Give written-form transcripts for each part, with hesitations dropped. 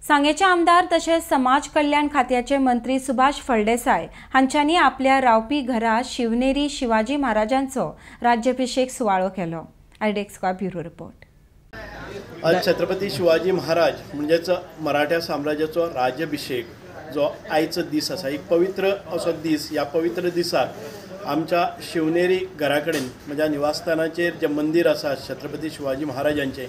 सांगेचे आमदार तशेंच समाज कल्याण खात्याचे मंत्री सुभाष फळदेसाय हांच्यांनी आपल्या रावपी घरा शिवनेरी शिवाजी महाराजांचो राज्याभिषेक सुवाळो केलो. Iodex Goa bureau report. आज छत्रपती शिवाजी महाराज म्हणजेच मराठा साम्राज्याचो राज्याभिषेक जो आयचो दीस आसा, एक पवित्र असो दीस. ह्या पवित्र दिसाक आमच्या शिवनेरी घरा कडेन म्हज्या निवासस्थानाचेर जें मंदीर आसा छत्रपती शिवाजी महाराजांचें,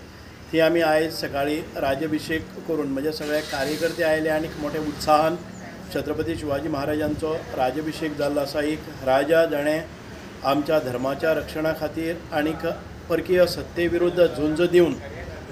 थंय आमी आयज सकाळीं राज्याभिषेक करून म्हणजे सगळे कार्यकर्ते आयले आनी मोठ्या उत्साहान छत्रपती शिवाजी महाराजांचो राज्याभिषेक जाल्लो आसा. एक राजा जाणें आमच्या धर्माच्या रक्षणा खातीर आनीक परकीय सत्ते विरुद्ध झुंज दिवन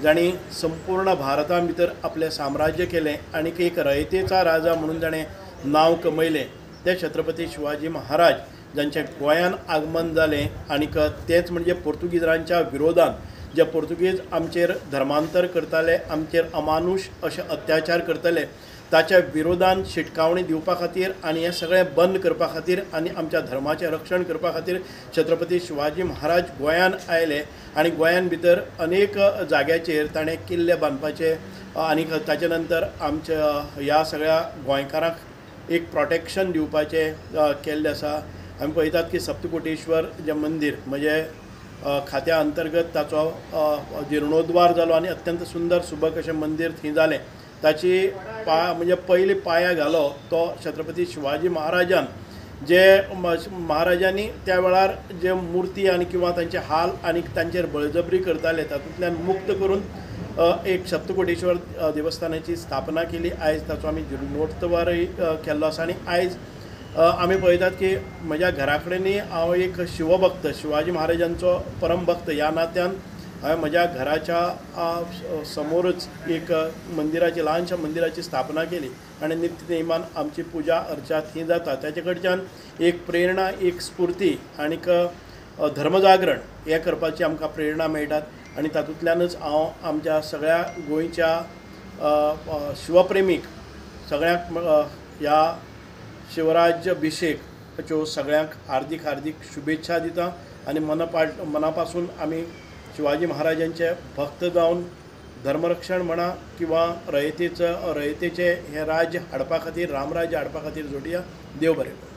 जाणी संपूर्ण भारता भितर आपलें साम्राज्य केलें आनीक एक रयतेचा राजा म्हणून जाणें नांव कमयलें ते छत्रपती शिवाजी महाराज जांचें गोंयान आगमन जालें आनीक तेंच म्हणजे पोर्तुगीजांच्या विरोधान जे पोर्तुगीज आमचेर धर्मांतर करताले, आमचेर अमानुश अशे अत्याचार करताले, ताच्या विरोधान शिटकावणी दिवपा खातीर आनी हें सगळें बंद करपा खातीर आनी आमच्या धर्माचें रक्षण करपा खातीर छत्रपती शिवाजी महाराज गोंयान आयले आनी गोंयान भितर अनेक जाग्याचेर ताणें किल्ले बांदपाचे आनी ताचे नंतर आमच्या ह्या सगळ्या गोंयकारांक एक प्रोटेक्शन दिवपाचें केल्लें आसा. आमी पळयतात की सप्तकोटेश्वर जें मंदीर म्हणजे खात्या अंतर्गत ताचो जिर्णोद्वार जालो आनी अत्यंत सुंदर सुबक अशें मंदीर थंय जालें. ताची म्हणजे पयली पाया घालो तो छत्रपती शिवाजी महाराजान, जे महाराजांनी त्या वेळार जे मुर्ती आनी किंवा तांचे हाल आनी तांचेर बळजबरी करताले तातूंतल्यान मुक्त करून एक सप्तकोटेश्वर देवस्थानाची स्थापना केली. आयज ताचो आमी जिर्णोद्वारय केल्लो आसा आनी आयज आमी पळयतात की म्हज्या घरा कडेनूय हांव एक शिवभक्त, शिवाजी महाराजांचो परमभक्त ह्या नात्यान हांवें म्हज्या घराच्या समोरच एक मंदिराची, ल्हानशा मंदिराची स्थापना केली आनी नित्य नेमान आमची पुजा अर्चा थंय जाता. ताचे कडच्यान एक प्रेरणा, एक स्फुर्ती आनीक धर्मजागरण हें करपाची आमकां प्रेरणा मेळटात आनी तातूंतल्यानच हांव आमच्या सगळ्या गोंयच्या शिवप्रेमीक सगळ्यांक ह्या शिवराज्याभिषेकाच्यो सगळ्यांक हार्दीक हार्दीक शुभेच्छा दिता आनी मनापासून आमी शिवाजी महाराजांचे भक्त जावन धर्मरक्षण म्हणा किंवा रयतेचें हें राज्य हाडपा खातीर, रामराज्य हाडपा खातीर जोडया. देव बरें करूं.